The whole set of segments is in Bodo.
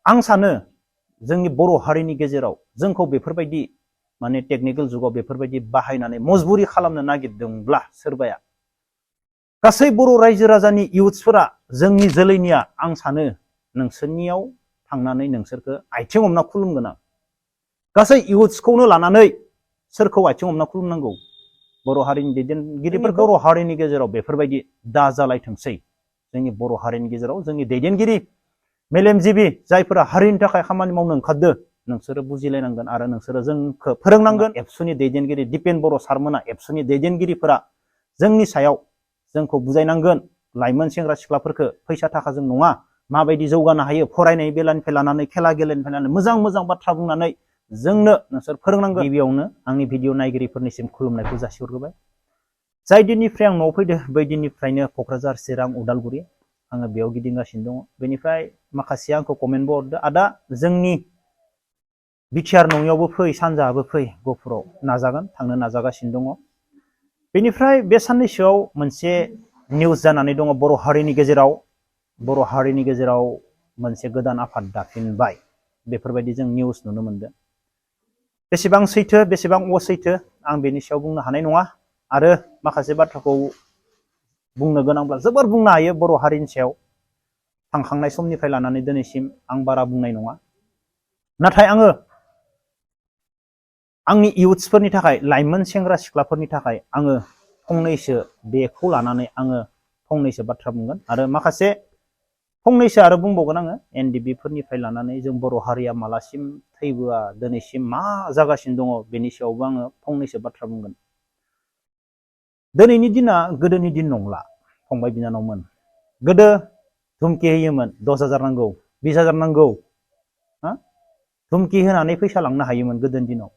आं सानो जोंनि बर' हारिनि गेजेराव जोंखौ बेफोरबायदि माने टेक्निकेल जुगाव बेफोरबायदि बाहायनानै मजबुरि खालामनो नागिरदोंब्ला सोरबाया गासै बर' रायजो राजानि इयुथ्सफोरा जोंनि जोलैनिया आं सानो नोंसोरनियाव थांनानै नोंसोरखौ आथिं हमना खुलुमगोन आं। गासै इयुथ्सखौनो लानानै सोरखौ आथिं हमना खुलुमनांगौ? बर' हारिनि दैदेनगिरिफोरखौ। बर' हारिनि गेजेराव बेफोरबायदि दाजालायथोंसै। जोंनि बर' हारिनि गेजेराव जोंनि दैदेनगिरि मेलेमजिबि जायफोरा हारिनि थाखाय खामानि मावनो ओंखारदो नोंसोरो बुजिलायनांगोन आरो नोंसोरो जोंखौ फोरोंनांगोन। एबसुनि दैदेनगिरि दिपेन बर' सारमोना एबसुनि दैदेनगिरिफोरा जोंनि सायाव जोंखौ बुजायनांगोन। लाइमोन सेंग्रा सिख्लाफोरखौ फैसा थाखाजों नङा माबायदि जौगानो हायो फरायनाय बेलानिफ्राय लानानै खेला गेलेनायनिफ्राय लानानै मोजां मोजां बाथ्रा बुंनानै जोंनो नोंसोर फोरोंनांगोन। गिबियावनो आंनि भिडिअ नायगिरिफोरनिसिम खुलुमनायखौ जासिहरग्रोबाय। जाय दिननिफ्राय आं न'आव फैदो बै दिननिफ्रायनो क'क्राझार चिरां उदालगुरि आङो बेयाव गिदिंगासिनो दङ। बेनिफ्राय माखासेया आंखौ कमेन्टबो हरदो आदा जोंनि बिटिआर नङियावबो फै सानजाहाबो फै गहपुराव नाजागोन थांनो नाजागासिनो दङ। बेनिफ्राय बे साननैसोआव मोनसे निउस जानानै दङ बर' हारिनि गेजेराव मोनसे गोदान आफाद दाफिनबाय बेफोरबायदि जों निउस नुनो मोनदों। बेसेबां सैथो बेसेबां असैथो आं बेनि सायाव बुंनो हानाय नङा आरो माखासे बाथ्राखौ बुंनो गोनांब्ला जोबोर बुंनो हायो बर' हारिनि सायाव। थांखांनाय समनिफ्राय लानानै दिनैसिम आं बारा बुंनाय नङा। नाथाय आङो आंनि इयुथ्सफोरनि थाखाय लाइमोन सेंग्रा सिख्लाफोरनि थाखाय आङो फंनैसो बेखौ लानानै आङो फंनैसो बाथ्रा बुंगोन आरो माखासे फंनैसो आरो बुंबावगोन आङो एनडिबिफोरनिफ्राय लानानै जों बर' हारिया मालासिम थैबोआ दिनैसिम मा जागासिनो दङ बेनि सायावबो आङो फंनैसो बाथ्रा बुंगोन। दिनैनि दिना गोदोनि दिन नंला फंबाय बिनानावमोन। गोदो धुमकि होयोमोन 10,000 नांगौ 20,000 नांगौ धुमकि होनानै फैसा लांनो हायोमोन गोदोनि दिनाव।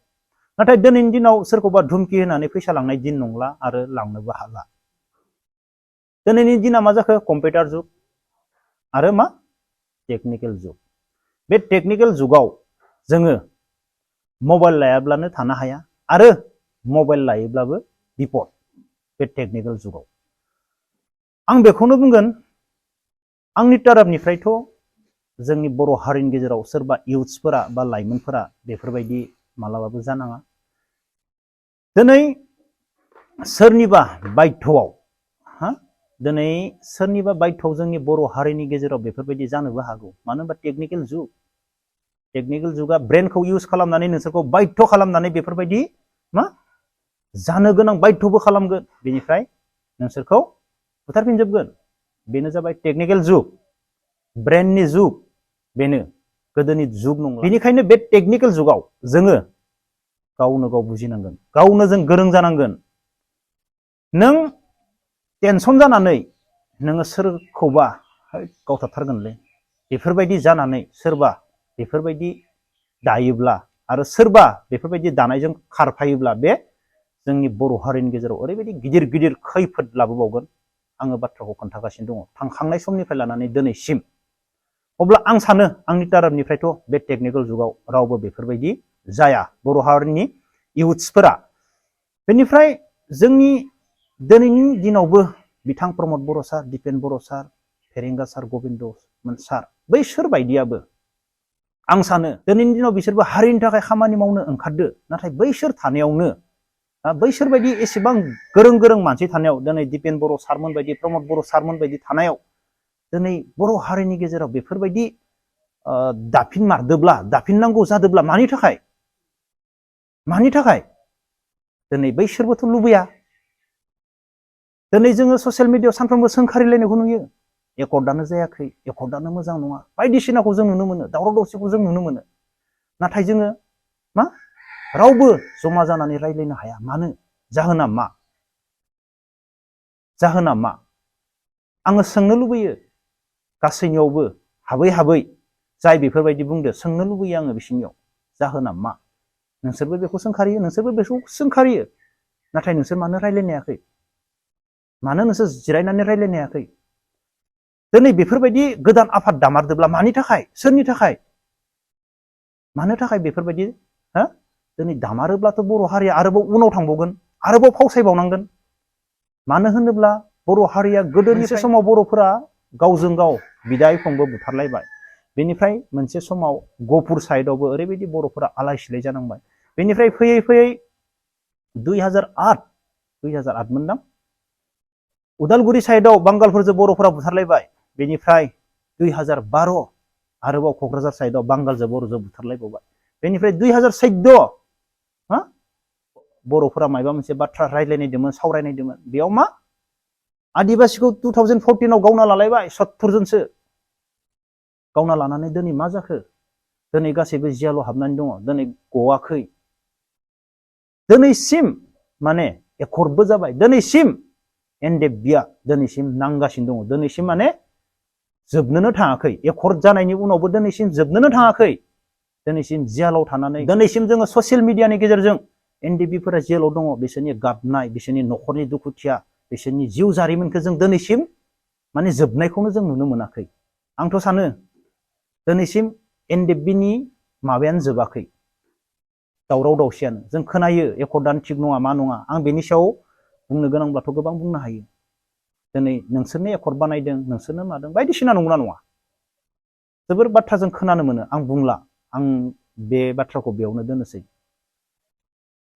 नाथाय दिनैनि दिनाव सोरखौबा धुमकि होनानै फैसा लांनाय दिन नंला आरो लांनोबो हाला। दिनैनि दिना मा जाखो कम्पिउटार जुग आरो मा टेक्निकेल जुग। बे टेक्निकेल जुगाव जोङो मबाइल लायाब्लानो थानो हाया आरो मबाइल लायोब्लाबो बिपद बे टेक्निकेल जुगाव। आं बेखौनो बुंगोन आंनि तरफनिफ्रायथ' जोंनि बर' हारिनि गेजेराव सोरबा इयुथ्सफोरा बा लाइमोनफोरा बेफोरबायदि मालाबाबो जानाङा। दिनै सोरनिबा बायध'आव दिनै सोरनिबा बायध'आव जोंनि बर' हारिनि गेजेराव बेफोरबायदि जानोबो हागौ। मानो होनबा टेक्निकेल जुगा ब्रेनखौ इउज खालामनानै नोंसोरखौ बायध' खालामनानै बेफोरबायदि मा जानो गोनां बायध'बो खालामगोन। बेनिफ्राय नोंसोरखौ बुथारफिनजोबगोन। बेनो जाबाय टेक्निकेल जुग ब्रेननि जुग बेनो गोदोनि जुग नंला। बेनिखायनो बे टेक्निकेल जुगाव जोङो गावनो गाव बुजिनांगोन गावनो जों गोरों जानांगोन। नों टेनसन जानानै नोङो सोरखौबा गावथारथारगोनलै बेफोरबायदि जानानै सोरबा बेफोरबायदि दायोब्ला आरो सोरबा बेफोरबायदि दानायजों खारफायोब्ला बे जोंनि बर' हारिनि गेजेराव ओरैबायदि गिदिर गिदिर खैफोद लाबोबावगोन आङो बाथ्राखौ खोन्थागासिनो दङ थांखांनाय समनिफ्राय लानानै दिनैसिम। अब्ला आं सानो आंनि तरफनिफ्रायथ' बे टेक्निकेल जुगाव रावबो बेफोरबायदि जाया बर' हारिनि इयुथ्सफोरा। बेनिफ्राय जोंनि दिनैनि दिनावबो बिथां प्रमद बर' सार दिपेन बर' सार फेरेंगा सार गबिन्दमोन सार बैसोर बायदियाबो आं सानो दिनैनि दिनाव बिसोरबो हारिनि थाखाय खामानि मावनो ओंखारदो। नाथाय बैसोर थानायावनो बैसोर बायदि एसेबां गोरों गोरों मानसि थानायाव दिनै दिपेन बर' सारमोन बायदि प्रमद बर' सारमोन बायदि थानायाव दिनै बर' हारिनि गेजेराव बेफोरबायदि दाफिननांगौ जादोब्ला मानि थाखाय दिनै बैसोरबोथ' लुबैया। दिनै जोङो ससियेल मिडियायाव सानफ्रोमबो सोंखारिलायनायखौ नुयो एकर्डआनो जायाखै एकर्डआनो मोजां नङा बायदिसिनाखौ जों नुनो मोनो दावराव दावसिखौ जों नुनो मोनो। नाथाय जोङो मा रावबो जमा जानानै रायज्लायनो हाया। मानो जाहोना मा आङो सोंनो लुबैयो गासैनियावबो हाबै जाय बेफोरबायदि बुंदो सोंनो लुबैयो आङो बिसोरनियाव जाहोना मा? नोंसोरबो बेखौ सोंखारियो नाथाय नोंसोर मानो रायज्लायनो हायाखै? मानो नोंसोर जिरायनानै रायज्लायनो हायाखै? दिनै बेफोरबायदि गोदान आफाद दामारदोब्ला मानि थाखाय सोरनि थाखाय मानो थाखाय बेफोरबायदि दिनै दामारोब्लाथ' बर' हारिया आरोबाव उनाव थांबावगोन आरोबाव फावसायबावनांगोन। मानो होनोब्ला बर' हारिया गोदोनि समाव बर'फोरा गावजों गाव बिदा बिफंबो बुथारलायबाय बेनिफ्राय मोनसे समाव गहपुर साइडआवबो ओरैबायदि बर'फोरा आलाय सिलाय जानांबाय। बेनिफ्राय फैयै फैयै 2008 मोनदां उदालगुरि साइडआव बांगालफोरजों बर'फोरा बुथारलायबाय। बेनिफ्राय 2012 आरोबाव क'क्राझार साइडआव बांगालजों बर'जों बुथारलायबावबाय। बेनिफ्राय 2014 बर'फोरा माबा मोनसे बाथ्रा रायज्लायनायदोंमोन, सावरायनायदोंमोन। बेयाव मा आदिबासिखौ 2014 आव गावना लालायबाय 70 जनसो। गावना लानानै दिनै मा जाखो? दिनै गासैबो जियाल' हाबनानै दङ, दिनै गवाखै। दिनैसिम माने एकर्डबो जाबाय। दिनैसिम एनडेबिया दिनैसिम नांगासिनो दङ। दिनैसिम माने जोबनोनो थाङाखै। एकर्ड जानायनि उनावबो दिनैसिम जोबनोनो थाङाखै। दिनैसिम जेलाव थानानै दिनैसिम जोङो ससियेल मिडियानि गेजेरजों एनडिबिफोरा जेलाव दङ, बिसोरनि गाबनाय, बिसोरनि न'खरनि दुखुथिया, बिसोरनि जिउ जारिमिनखौ जों दिनैसिम माने जोबनायखौनो जों नुनो मोनाखै। आंथ' सानो दिनैसिम एनडिबिनि माबायानो जोबाखै, दावराव दावसियानो। जों खोनायो एकर्डआनो थिग नङा, मा नङा। आं बेनि सायाव बुंनो गोनांब्लाथ' गोबां बुंनो हायो। दिनै नोंसोरनो एकर्ड बानायदों, नोंसोरनो मादों, बायदिसिना नंगौना नङा? जोबोर बाथ्रा जों खोनानो मोनो। आं बुंला, आं बे बाथ्राखौ बेयावनो दोननोसै।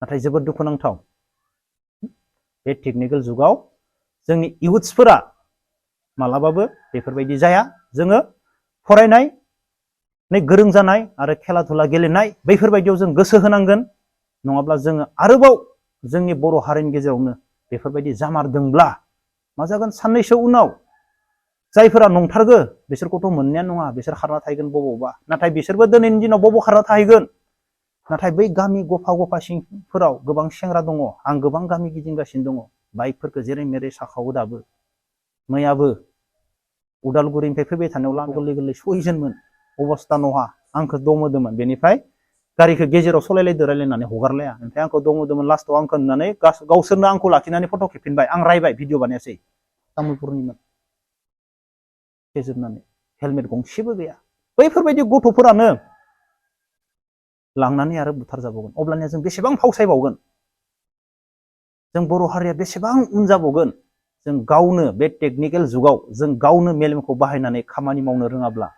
नाथाय जोबोद दुखुनांथाव, बे टेकनिकेल जुगाव जोंनि इउथ्सफोरा मालाबाबो बेफोरबायदि जाया। जोङो फरायनाय, गोरों जानाय आरो खेला धुला गेलेनाय बैफोरबायदियाव जों गोसो होनांगोन। नङाब्ला जोङो आरोबाव जोंनि बर' हारिनि गेजेरावनो बेफोरबायदि जामारदोंब्ला मा जागोन? साननैसो उनाव जायफोरा नंथारगो बिसोरखौथ' मोननायानो नङा, बिसोर खारना थाहैगोन बबावबा। नाथाय बिसोरबो दिनैनि दिनाव बबाव खारना थाहैगोन? नाथाय बै गामि गफा गफा सिंफोराव गोबां सेंग्रा दङ। आं गोबां गामि गिदिंगासिनो दङ। बाइकफोरखौ जेरै मेरै साखावो दाबो। मैयाबो उदालगुरिनिफ्राय फैबाय थानायाव लामा गोरलै गोरलै सयजनमोन, अबस्था नहा। आंखौ दमोदोंमोन। बेनिफ्राय गारिखौ गेजेराव सलायलायदो, रायलायनानै हगारलाया। ओमफ्राय आंखौ दमोदोंमोन। लास्टआव आंखौ नुनानै गावसोरनो आंखौ लाखिनानै फट' खेबफिनबाय। आं रायबाय, भिडिअ बानायासै। तामुलपुरनिमोन, फेजोबनानै हेलमेट गंसेबो गैया। बैफोरबायदि गथ'फोरानो लांनानै आरो बुथारजाबावगोन। अब्लानिया जों बेसेबां फावसायबावगोन? जों बर' हारिया बेसेबां उन जाबावगोन? जों गावनो बे टेकनिकेल जुगाव जों गावनो मेलेमखौ बाहायनानै खामानि मावनो रोङाब्ला,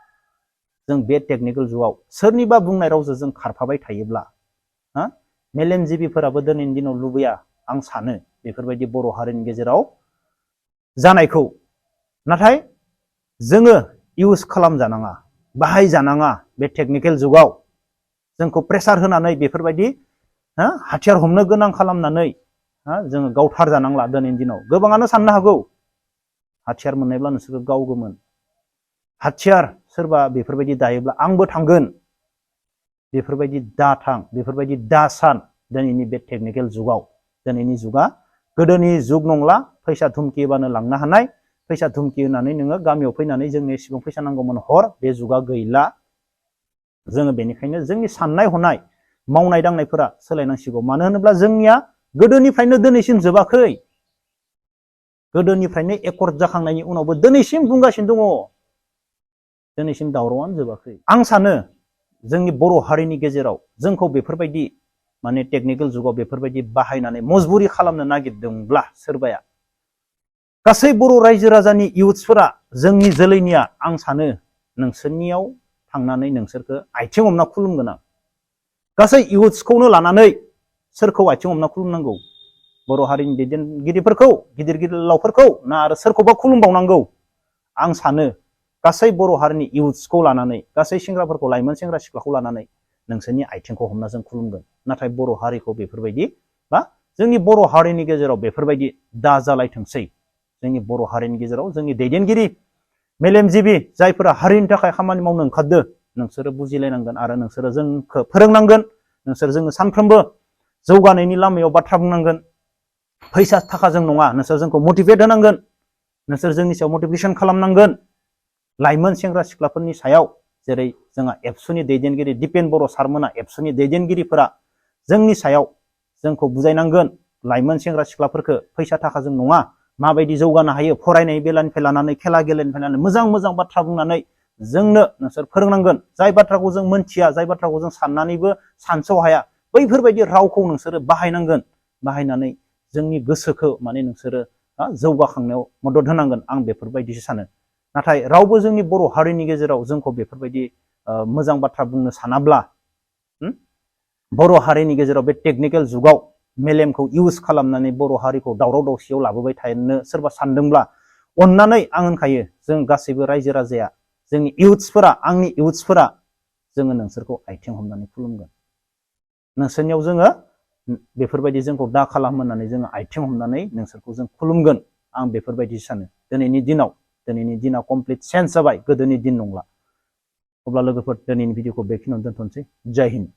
जों बे टेकनिकेल जुगाव सोरनिबा बुंनाय रावजों जों खारफाबाय थायोब्ला, मेलेमजिबिफोराबो दिनैनि दिनाव लुबैया आं सानो बेफोरबायदि बर' हारिनि गेजेराव जानायखौ। नाथाय जोङो इउज खालामजानाङा, बाहायजानाङा। बे टेकनिकेल जुगाव जोंखौ प्रेसार होनानै बेफोरबायदि हाथियार हमनो गोनां खालामनानै जोङो गावथार जानांला। दिनैनि दिनाव गोबाङानो साननो हागौ हाथियार मोननायब्ला नोंसोरखौ गावगौमोन। हाथियार सोरबा बेफोरबायदि दायोब्ला आंबो थांगोन। बेफोरबायदि दा थां, बेफोरबायदि दा सान। दिनैनि बे टेकनिकेल जुगाव, दिनैनि जुगा गोदोनि जुग नंला। फैसा धुमकि होबानो लांनो हानाय, फैसा धुमकि होनानै नोङो गामियाव फैनानै जोंनो एसेबां फैसा नांगौमोन हर, बे जुगा गैला। जोङो बेनिखायनो जोंनि साननाय हनाय, मावनाय दांनायफोरा सोलायनांसिगौ। मानो होनोब्ला जोंनिया गोदोनिफ्रायनो दिनैसिम जोबाखै। गोदोनिफ्रायनो एकर्ड जाखांनायनि उनावबो दिनैसिम बुंगासिनो दङ। दिनैसिम दावरावानो जोबाखै। आं सानो जोंनि बर' हारिनि गेजेराव जोंखौ बेफोरबायदि माने टेकनिकेल जुगाव बेफोरबायदि बाहायनानै मजबुरि खालामनो नागिरदोंब्ला सोरबाया, गासै बर' रायजो राजानि इउथ्सफोरा, जोंनि जोलैनिया, आं सानो नोंसोरनियाव थांनानै नोंसोरखौ आथिं हमना खुलुमगोन आं। गासै इउथ्सखौनो लानानै सोरखौ आथिं हमना खुलुमनांगौ? बर' हारिनि दैदेनगिरिफोरखौ, गिदिर गिदिर लावफोरखौ, ना आरो सोरखौबा खुलुमबावनांगौ? आं सानो गासै बर' हारिनि इउथ्सखौ लानानै, गासै सेंग्राफोरखौ, लाइमोन सेंग्रा सिख्लाखौ लानानै नोंसोरनि आथिंखौ हमना जों खुलुमगोन। नाथाय बर' हारिखौ बेफोरबायदि बा जोंनि बर' हारिनि गेजेराव बेफोरबायदि दा जालायथोंसै। जोंनि बर' हारिनि गेजेराव जोंनि दैदेनगिरि, मेलेमजिबि जायफोरा हारिनि थाखाय खामानि मावनो ओंखारदो, नोंसोरो बुजिलायनांगोन आरो नोंसोरो जोंखौ फोरोंनांगोन। नोंसोर जोङो सानफ्रोमबो जौगानायनि लामायाव बाथ्रा बुंनांगोन। फैसा थाखाजों नङा, नोंसोर जोंखौ मटिभेट होनांगोन। नोंसोर जोंनि सायाव मटिभेसन खालामनांगोन। लाइमोन सेंग्रा सिख्लाफोरनि सायाव, जेरै जोंहा एबसुनि दैदेनगिरि दिपेन बर' सारमोना, एबसुनि दैदेनगिरिफोरा जोंनि सायाव जोंखौ बुजायनांगोन। लाइमोन सेंग्रा सिख्लाफोरखौ फैसा थाखाजों नङा, माबायदि जौगानो हायो, फरायनाय बेलानिफ्राय लानानै खेला गेलेनायनिफ्राय लानानै मोजां मोजां बाथ्रा बुंनानै जोंनो नोंसोर फोरोंनांगोन। जाय बाथ्राखौ जों मोनथिया, जाय बाथ्राखौ जों साननानैबो सानस' हाया, बैफोरबायदि रावखौ नोंसोरो बाहायनांगोन। बाहायनानै जोंनि गोसोखौ माने नोंसोरो जौगाखांनायाव मदद होनांगोन। आं बेफोरबायदिसो सानो। नाथाय रावबो जोंनि बर' हारिनि गेजेराव जोंखौ बेफोरबायदि मोजां बाथ्रा बुंनो सानाब्ला बर' हारिनि गेजेराव बे टेकनिकेल जुगाव मेलेमखौ इउज खालामनानै बर' हारिखौ दावराव दावसियाव लाबोबाय थानो सोरबा सानदोंब्ला अन्नानै आं होनखायो जों गासैबो रायजो राजाया जोंनि इउथ्सफोरा आंनि इउथ्सफोरा जोङो नोंसोरखौ आथिं हमनानै खुलुमगोन नोंसोरनियाव जोङो बेफोरबायदि जोंखौ दा खालाम होननानै जोङो आथिं हमनानै नोंसोरखौ जों खुलुमगोन आं बेफोरबायदि सानो दिनैनि दिना कमप्लिट चेन्ज जाबाय गोदोनि दिन नंला अब्ला लोगोफोर दिनैनि भिडिअखौ बेखिनियावनो दोनथ'नोसै जय हिन्द